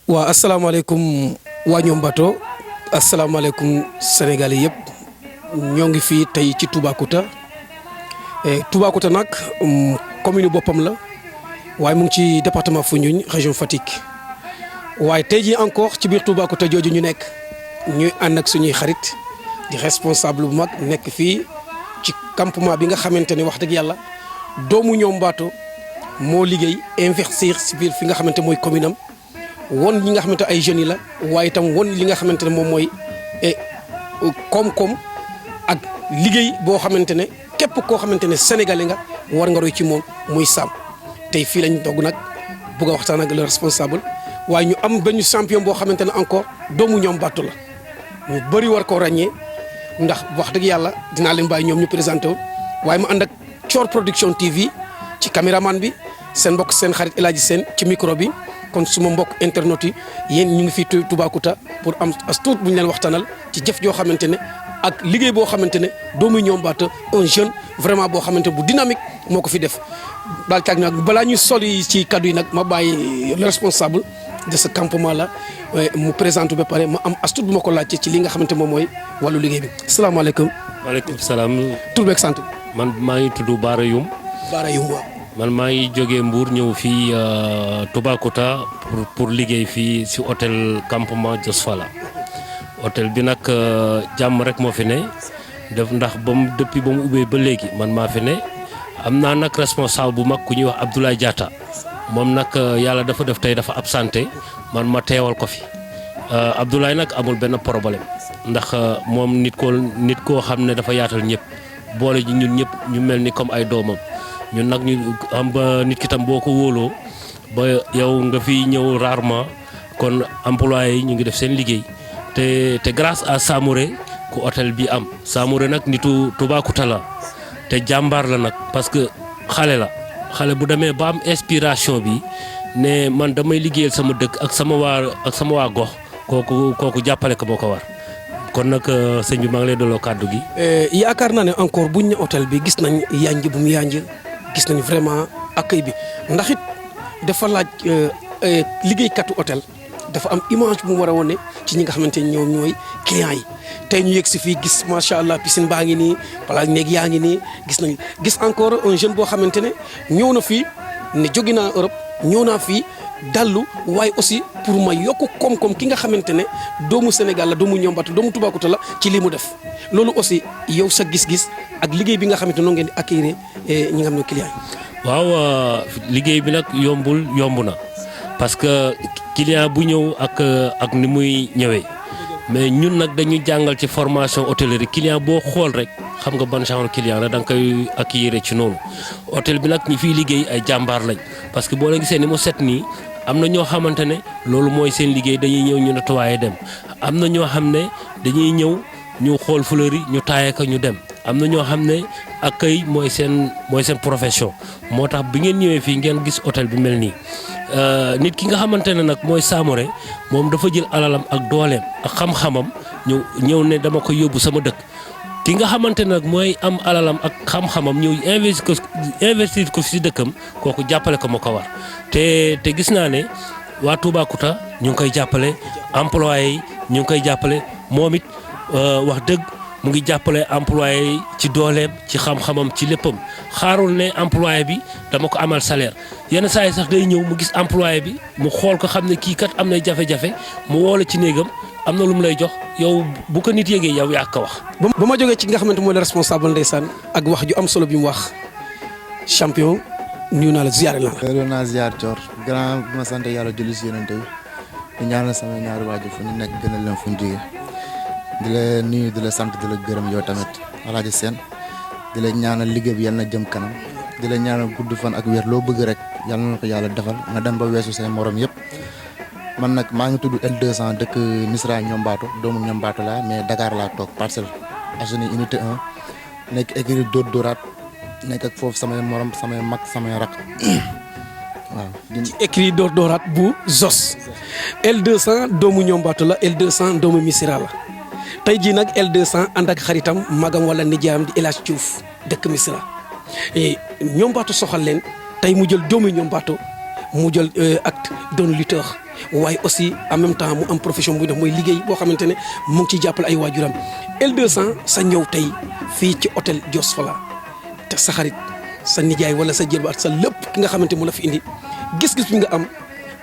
waa asalaamaaleykum waa Ñombato asalaamaaleykum Sénégalais yëpp ñoo ngi fii tey ci Toubacouta Toubacouta nag commune boppam la waaye mu ngi ci département Foundiougne région Fatick waaye tey jii encore ci biir Toubacouta jooju ñu nekk ñuy ànd ak suñuy xarit di responsable bu mag nekk fii ci campement bi nga xamante ne wax dëgg yàlla doomu Ñombato moo liggéey investir si biir fi nga xamante mooy commune am won ñi nga xamante ay jeunes yi la waaye itam won li nga xamante ne moom mooy koom-koom ak liggéey boo xamante ne képp koo xamante ne sénégalais nga war nga roy ci moom muy Sam tey fii lañ dogg nag bëgg a waxtaan ak le responsable waaye ñu am benn champion boo xamante ne encore doomu Ñombato la ñu bëri war koo ràññee ndax wax dëgg yàlla dinaa leen bàyyi ñoom ñu présenté wu waaye mu ànd ak Thior Production TV ci caméraman bi seen mbokk seen xarit El Hadji Sène ci micro bi. kon suma mbokk internet yi yéen ñu ngi fii Toubacouta pour am as tuut bu ñu leen waxtaanal ci jëf joo xamante ne ak liggéey boo xamante ne doomu Ñombato un jeune vraiment boo xamante bu dynamique moo ko fi def daal caag nag balaa ñuy sol yi ci kaddu yi nag ma bàyyi le responsable de ce campement là mu présente ba pare ma am as tuut bu ma ko laajte ci li nga xamante moom mooy wàllu liggéey bi salaamaaleykum. maaleykum salaam. tur beeg sant. man maa ngi tudd Baara Youm. Baara Youm waaw. man maa ngi jógee Mbour ñëw fii Toubacouta pour liggéey fii si hôtel campement Jos Fala hôtel bi nag jàmm rek moo fi ne def ndax depuis ba mu ubbee ba léegi man maa fi ne am naa nag responsable bu mag ku ñuy wax Abdoulaye Diatta moom nag yàlla dafa def tey dafa absenté man ma teewal ko fi Abdoulaye nag amul benn problème ndax moom nit koo xam ne dafa yaatal ñëpp boole ji ñun ñëpp ñu mel ni comme ay doomam. ñun nag ñu am ba nit ki tam boo ko wóoloo ba yow nga fi ñëw rarement kon employé yi ñu ngi def seen liggéey te grâce à Samouré ku hôtel bi am Samouré nag nitu Toubacouta la te jàmbaar la nag parce que xale bu demee ba am inspiration bi ne man damay liggéeyal sama dëkk ak sama waa gox kooku jàppale ko moo ko war kon nag sëñ bi maa ngi lay delloo kàddu gi. yaakaar naa ne encore buñ ne hôtel bi gis nañ yanj bu mu yanj gis nañ vraiment accueil bi ndax it dafa laaj liggéeykatu hôtel dafa am image bu mu war a wone ci ñi nga xamante ne ñoom ñooy clients yi tey ñu yegg si fii gis macha allah piscine baa ngi nii place néeg yaa ngi nii gis encore un jeune boo xamante ne ñëw na fii ne jóge naa Europe ñëw naa fii dallu waaye aussi pour ma yokk koom-koom ki nga xamante ne doomu Sénégal la doomu Ñombato doomu Toubacouta la ci lii mu def loolu aussi yow sa gis-gis ak liggéey bi nga xamante ne noonu ngeen di accueillir ñi nga xam ne client yi. waaw liggéey bi nag yomb na parce que client bu ñëw ak ni muy ñëwee mais ñun nag dañuy jàngal ci formation hôtellerie client boo xool rek xam nga ban genre client la da nga koy accueillir ci noonu hôtel bi nag ñi fiy liggéey ay jàmbaar lañ parce que boo leen gisee ni mu set nii am na ñoo xamante ne loolu mooy seen liggéey dañuy ñëw ñu nettoyer dem am na ñoo xam ne dañuy ñëw ñu xool fleur yi ñu taaye ko ñu dem am na ñoo xam ne accueil mooy seen profession moo tax bi ngeen ñëwee fii ngeen gis hôtel bi mel nii nit ki nga xamante ne nag mooy Samouré moom dafa jël alalam ak dooleem ak xam-xamam ñëw ne dama ko yóbbu sama dëkk ki nga xamante ne nag mooy am alalam ak xam-xamam ñëw investir ko fi si dëkkam kooku jàppale ko ma ko war te gis naa ne waa Toubacouta ñu ngi koy jàppale employé yi ñu ngi koy jàppale moom it wax dëgg mu ngi jàppale employé yi ci dooleem ci xam-xamam ci léppam xaarul ne employé bi dama ko amal salaire yenn saa yi sax day ñëw mu gis employé bi mu xool ko xam ne kii kat am na jafe-jafe mu woo la ci néegam am na lu mu lay jox yow bu ko nit yégee yow yaa ko wax. ba ma jógee ci nga xamante mooy le responsable ndeysaan ak wax ju am solo bi mu wax champion nuyu naa la ziar naa la. loolu naa ziar Thior grand bi ma sant yàlla julli si yonent bi di ñaanal sama ñaari waajur fu ñu nekk gënal leen fu ñu jógee di la nuyu di la sant di la gërëm yow tamit El Hadji Sène di la ñaanal liggéey bi yal na jëm kanam di la ñaanal gudd fan ak wér loo bëgg rek yal na ko yàlla defal nga dem ba weesu say morom yëpp. man nag maa ngi tudd L200 dëkk Missirah Ñombato doomu Ñombato laa mais Dakar laa toog Parcelles Assainies unité 1 nekk écurie Dóor Dóoraat nekk ak foofu samay morom samay mag samay rak waaw. ci écurie Dóor Dóoraat bu Zos L200 doomu Ñombato la L200 doomu Missirah la tey jii nag L200 ànd ak xaritam magam wala nijaayam di El Hadj Diouf dëkk Missirah Ñombato soxal leen tey mu jël doomu Ñombato mu jël acte doon lutteur waaye aussi en même temps mu am profession bu def mooy liggéey boo xamante ne mu ngi ciy jàppale ay waajuram L200 sa ñëw tey fii ci hôtel Jos Fala te sa xarit sa nijaay wala sa jërbaat sa lépp ki nga xamante mu la fi indi gis-gis bi nga am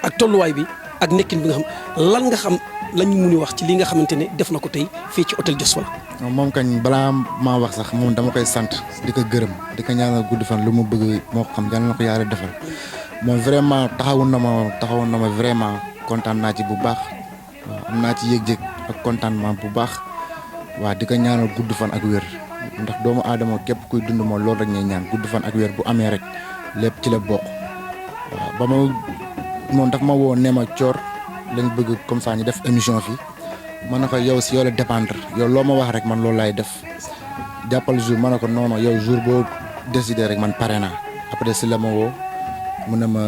ak tolluwaay bi ak nekkin bi nga xam lan nga xam lañ mun a wax ci li nga xamante ne def na ko tey fii ci hôtel Jos Fala. moom kañ balaa maa wax sax moom dama koy sant di ko gërëm di ko ñaanal gudd fan lu mu bëgg moo ko xam yàlla na ko yàlla defal moom vraiment taxawoon na ma vraiment kontaan naa ci bu baax waaw am naa ci yëg-yëg ak kontaanment bu baax waaw di ko ñaanal gudd fan ak wér ndax doomu aadama képp kuy dund moom loolu rek ñuy ñaan gudd fan ak wér bu amee rek lépp ci la bokk waaw ba ma moom daf ma woo nee ma Thior lañ bëgg comme ça ñu def émission fii ma ne ko yow si yow la dépendre yow loo ma wax rek man loolu laay def jàppal jour ma ne ko non non yow jour boo décidé rek man pare naa après si la ma woo mu ne ma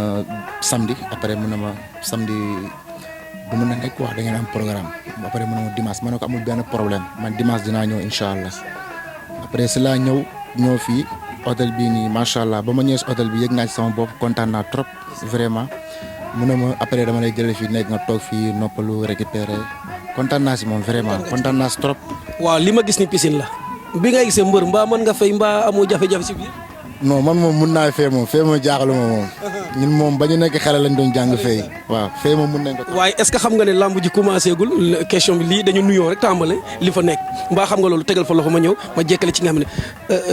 samedi après mu ne ma samedi du mën na nekk wax da ngeen am programme après mu ne ma dimanche ma ne ko amul benn problème man dimanche dinaa ñëw incha allah après si laa ñëw fii hôtel bii nii macha allah ba ma ñëwee si hôtel bi yëg naa ci sama bopp kontaan naa trop vraiment mu ne ma après dama lay jëlee fii nekk nga toog fii noppalu récupérer kontaan naa si moom vraiment kontaan naa si trop. waaw li ma gis ni piscine la bi nga gisee mbër mbaa mën nga fay mbaa amoo jafe-jafe si biir. non man moom mun naa fee moom jaaxaluma moom ñun moom ba ñu nekk xale lañ doon jàng fee waaw fee moom mun nañ ko. waaye est-ce que xam nga ne lamb ji commencé gul question bi lii dañu nuyoo rek tàmbale li fa nekk mbaa xam nga loolu tegal fa loxo ma ñëw ma jekkale ci nga xam ne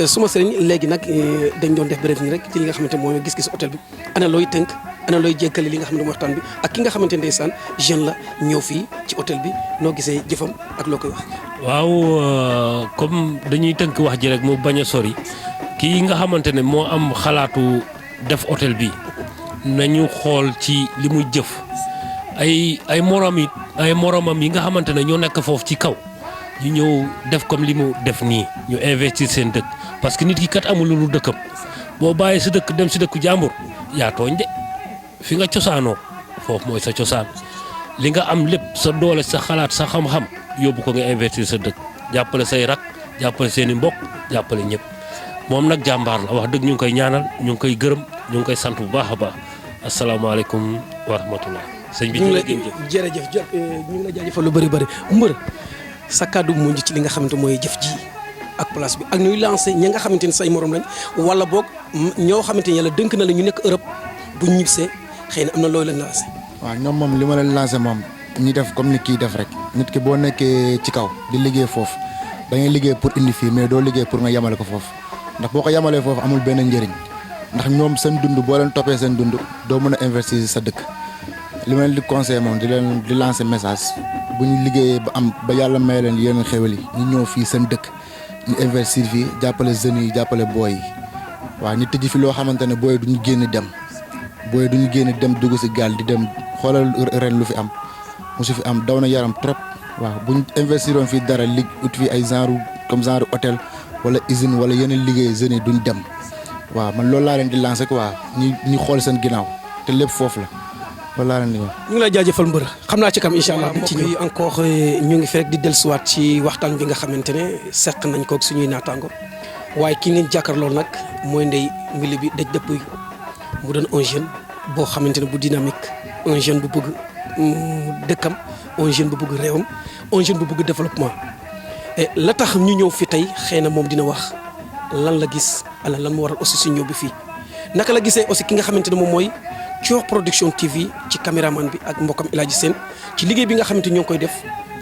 suma sëriñ léegi nag dañ doon def bref nii rek ci li nga xamante ne mooy gis-gis hôtel bi ana looy tënk ana looy jekkale li nga xam ne mooy waxtaan bi ak ki nga xamante ne ndeysaan jeune la ñëw fii ci hôtel bi noo gisee jëfam ak loo koy wax. waaw comme dañuy tënk wax ji rek mu bañ a sori kii nga xamante ne moo am xalaatu def hôtel bi nañu xool ci li muy jëf ay moromam yi nga xamante ne ñoo nekk foofu ci kaw ñu ñëw def comme li mu def nii ñu investir seen dëkk parce que nit ki kat amul lu dëkkam boo bàyyi sa dëkk dem si dëkku jàmbur yaa tooñ de fi nga cosaanoo foofu mooy sa cosaan li nga am lépp sa doole sa xalaat sa xam-xam yóbbu ko nga investir sa dëkk jàppale say rak jàppale seen i mbokk jàppale ñëpp moom nag jàmbaar la wax dëgg ñu ngi koy ñaanal ñu ngi koy gërëm ñu ngi koy sant bu baax a baax asalaamaaleykum wa rahmatullah. sëñ bi jërëjëf ñu ngi la jaajëfal lu bëri mbër sa kàddu mujj ci li nga xamante mooy jëf ji ak place bi ak ñuy lancé ñi nga xamante ni say morom lañ wala boog ñoo xamante ni yàlla dënk na la ñu nekk Europe bu ñu ñibbisee xëy na am na loolu lañ lancé. waaw ñoom moom li ma leen lancé moom ñi def comme ni kii def rek nit ki boo nekkee ci kaw di liggéey foofu da ngay liggéey pour indi fii mais doo liggéey pour nga yemale ko foofu ndax boo ko yemalee foofu amul benn njëriñ ndax ñoom seen dund boo leen toppee seen dund doo mën a investir sa dëkk li ma leen di conseillé moom di lancer message bu ñu liggéeyee ba yàlla may leen yeneen xéwal yi ñu ñëw fii seen dëkk ñu investir fii jàppale jeunes yi jàppale booy yi waaw ñu tëj fi loo xamante ne booy duñu génn dem dugg si gaal di dem xoolal ren lu fi am mosu fi am daw na yaram trop waaw buñ investiroon fii dara ut fii ay genre hôtel wala usine wala yeneen liggéey jeunes yi duñ dem waaw man loolu laa leen di lancer quoi ñu xool seen ginnaaw te lépp foofu la loolu laa leen di wax. ñu ngi lay jaajëfal mbër xam naa ci kam incha allah. ci ñuy encore ñu ngi fi rek di dellusiwaat ci waxtaan bi nga xamante ne seq nañ ko ak suñuy naataango waaye ki ngeen jàkkaarloo nag mooy Ndeye Mbile bi daj dëpp mu doon un jeune boo xamante ne bu dynamique un jeune bu bëgg dëkkam un jeune bu bëgg réewam un jeune bu bëgg développement et la tax ñu ñëw fi tey xëy na moom dina wax lan la gis ala lan mu waral aussi suñu ñëw bi fii naka la gisee aussi ki nga xamante ne moom mooy Thior Production TV ci caméraman bi ak mbokkam El Hadji Sène ci liggéey bi nga xamante ñoo ngi koy def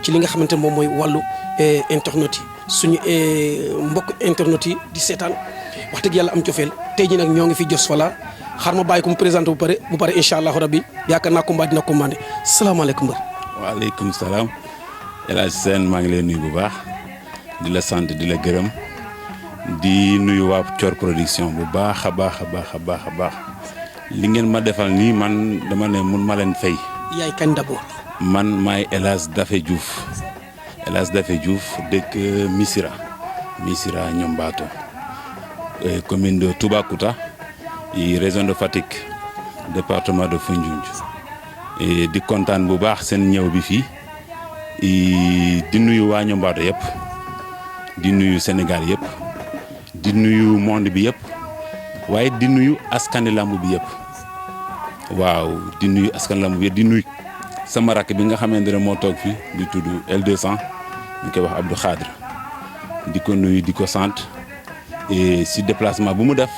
ci li nga xamante ne moom mooy wàllu internet yi suñu mbokk internet yi di seetaan wax dëgg yàlla am cofeel tey jii nag ñoo ngi fi Jos Fala xaar ma bàyyi ko mu présenté bu pare incha allahu rabbi yaakaar naa combat dina commandé salaamaaleykum mbër. waaleykum salaam El Hadji Sène maa ngi lay nuyu bu baax di la sant di la gërëm di nuyu waa Thior Production bu baax a baax li ngeen ma defal nii man dama ne mun ma leen fay. yaay kañ d'abord. man maay El Hadji Daffé Diouf dëkk Missirah Niombato commune de Toubacouta région de Fatick département de Foundiougne di kontaan bu baax seen ñëw bi fii di nuyu waa Niombato yëpp di nuyu Sénégal yëpp di nuyu monde bi yëpp waaye di nuyu askani lamb bi yëpp waaw di nuyu askan lamb bi yëpp di nuyu sama rakk bi nga xamante ne moo toog fii di tudd L200 ñu koy wax Abdou Khadre di ko nuyu di ko sant et si déplacement bu mu def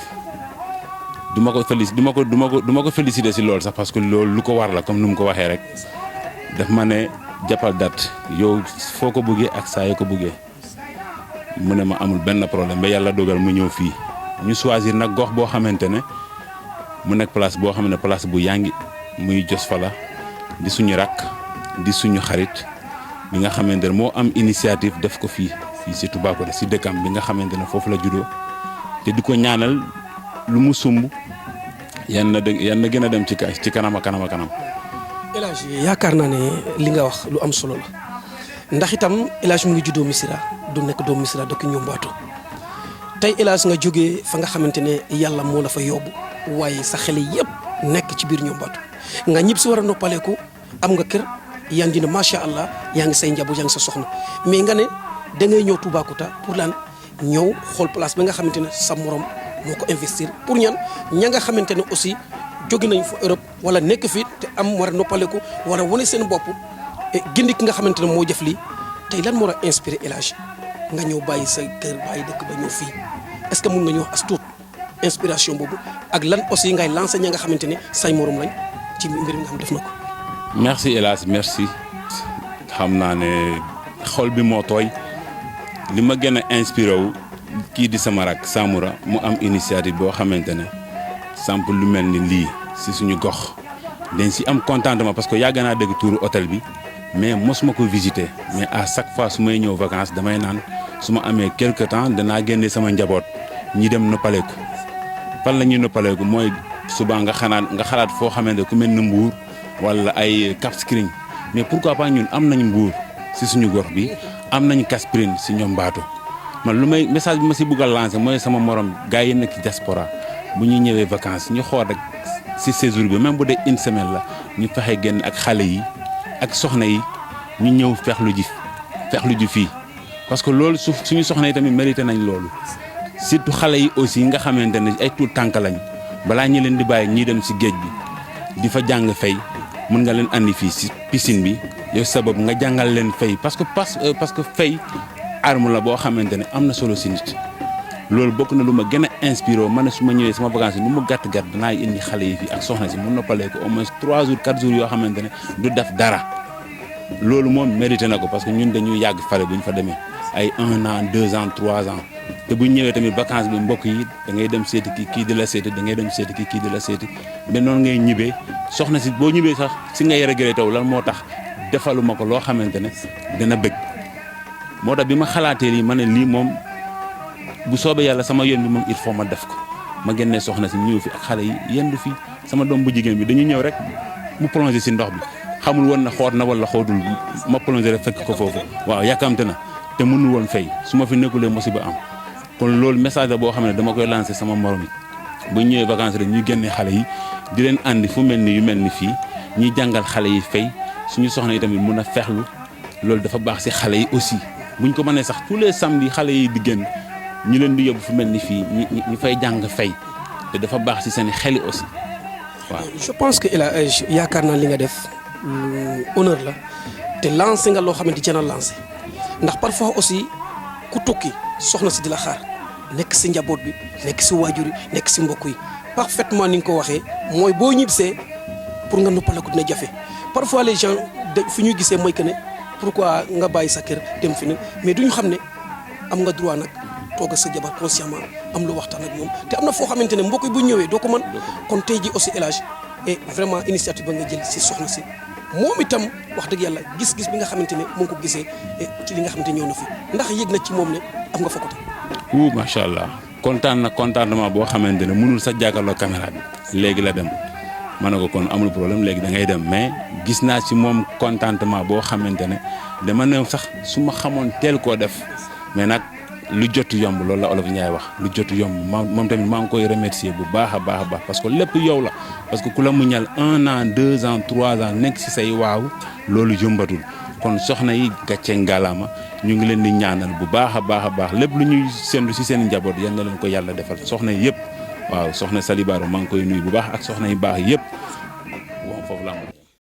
du ma ko féliciter si loolu sax parce que loolu lu ko war la comme nu mu ko waxee rek daf ma ne jàppal date yow foo ko bëggee ak saa yoo ko bëggee mu ne ma amul benn problème ba yàlla dogal mu ñëw fii ñu choisir nag gox boo xamante ne mu nekk place boo xam ne place bu yangi muy Jos Fala di suñu rakk di suñu xarit bi nga xamante ne moo am initiative def ko fii si Toubacouta si dëkkam bi nga xamante ne foofu la juddoo te di ko ñaanal lu mu sumb yan na gën a dem ci kanam a kanam. El Hadj yaakaar naa ne li nga wax lu am solo la ndax itam El Hadj mu ngi juddoo Missirah du nekk doomu Missirah dëkk Ñombaato tey El Hadj nga jógee fa nga xamante ne yàlla moo la fa yóbbu waaye sa xel yëpp nekk ci biir Ñombaato nga ñib si war a noppaleeku am nga kër yaa ngi ne macha allah yaa ngi say njaboot yaa ngi sa soxna mais nga ne da ngay ñëw Toubacouta pour lan ñëw xool place bi nga xamante ne sa morom moo ko investir pour ña nga xamante ne aussi jóge nañ fa Europe wala nekk fii te am war a noppaleku war a wane seen bopp gindi ki nga xamante ne moo jëf lii tey lan moo la inspiré El Hadj nga ñëw bàyyi sa kër bàyyi dëkk ba ñëw fii est-ce que mun nga ñëw as tuut inspiration boobu ak lan aussi ngay lancé ña nga xamante ne say morom lañ ci mbir mi nga xam def na ko. merci El Hadj merci xam naa ne xol bi moo tooy li ma gën a inspiré wu kii di sama rak Samoura mu am initiative boo xamante ne samp lu mel ni lii si suñu gox dañ si am contentement parce que yàgg naa dégg tuuru hôtel bi mais mosuma ko visiter mais à chaque fois su may ñëw vacances damay naan su ma amee quelque temps danaa génne sama njaboot ñi dem noppaleeku fan la ñuy noppaleeku mooy suba nga xalaat foo xamante ku mel ni Mbour wala ay Cap Skirring mais pourquoi pas ñun am nañ Mbour si suñu gox bi am nañ Kasprine si Ñombaato man lu may message bi ma si bëgg a lancer mooy sama morom gars yi nekk ci diaspora bu ñuy ñëwee vacances ñu xool rek si séjour bi même bu dee une semaine la ñu fexe génn ak xale yi ak soxna yi ñu ñëw fexlu ji fii parce que loolu suñu soxna yi tamit mérité nañ loolu surtout xale yi aussi nga xamante ne ay tuut tànk lañ balaa ñi leen di bàyyi ñiy dem si géej bi di fa jàng fay mën nga leen andi fii si piscine bi yow sabab nga jàngal leen fay parce que fay arme la boo xamante ne am na solo si nit loolu bokk na lu ma gën a inspiré ma ne su ma ñëwee sama vacances yi nu mu gàtt danaa indi xale yi fii ak soxna si mu noppalee ko au moins 3 jours 4 jours yoo xamante ne du def dara loolu moom mérité na ko parce que ñun dañuy yàgg fale bu ñu fa demee ay 1 an 2 ans 3 ans te bu ñu ñëwee tamit vacances bi mbokk yi da ngay dem seeti kii di la seeti da ngay dem seeti kii di la seeti mais noonu ngay ñibbee soxna si boo ñibbee sax si ngay regretté taw lan moo tax defaluma ko loo xamante ne dina bëgg moo tax bi ma xalaatee lii ma ne lii moom bu soobee yàlla sama yoon bi moom il faut ma def ko ma génnee soxna si ñëw fi ak xale yi yendu fi sama doom bu jigéen bi dañu ñëw rek mu plongé si ndox bi xamul woon na xoot na wala xootul ma plongé rek fekk ko foofu waaw yàkkamte na te mënul woon fay su ma fi nekkulee musiba am kon loolu message la boo xam ne dama koy lancé sama morom yi bu ñëwee vacances rek ñu génnee xale yi di leen andi fu mel ni yu mel ni fii ñuy jàngal xale yi fay suñu soxna yi tamit mun a fexlu loolu dafa baax si xale yi aussi buñ ko mënee sax tous les samedis xale yi di génn ñu leen di yóbbu fu mel ni fii ñu fay jàng fay te dafa baax si seen xel aussi waaw. je pense que yaakaar naa li nga def honneur la te lancé nga loo xamante jëna lancé ndax parfois aussi ku tukki soxna si di la xaar nekk si njaboot bi nekk si waajur yi nekk si mbokk yi parfaitement ni nga ko waxee mooy boo ñibbisee pour nga noppaleku dina jafe parfois les gens fi ñuy gisee mooy que ne pourquoi nga bàyyi sa kër dem fi ne mais duñu xam ne am nga droit nag toog sa jabar consciemment am lu waxtaan ak moom te am na foo xamante ne mbokk yi bu ñëwee doo ko mën kon tey ji aussi El Hadj et vraiment initiative ba nga jël si soxna si moom itam wax dëgg yàlla gis-gis bi nga xamante ne moo ngi ko gisee ci li nga xamante ñëw na fi ndax yëg na ci moom ne am nga fokkute. macha allah kontaan na contentement boo xamante ne mënul sa jàkkaarloo caméra bi léegi la dem ma ne ko kon amul problème léegi da ngay dem mais gis naa ci moom contentement boo xamante ne dama ne sax su ma xamoon teel koo def mais nag lu jot yomb loolu la olof Ndiaye wax lu jot yomb moom tamit maa ngi koy remercier bu baax a baax a baax parce que lépp yow la parce que ku la muñal 1 an 2 ans 3 ans nekk ci say waaw loolu yombatul kon soxna yi gàcce ngalaama ñu ngi leen di ñaanal bu baax a baax lépp lu ñuy sendu ci seen njaboot yal na leen ko yàlla defal soxna yi yëpp waaw soxna Salibaro maa ngi koy nuyu bu baax ak soxna yu baax yëpp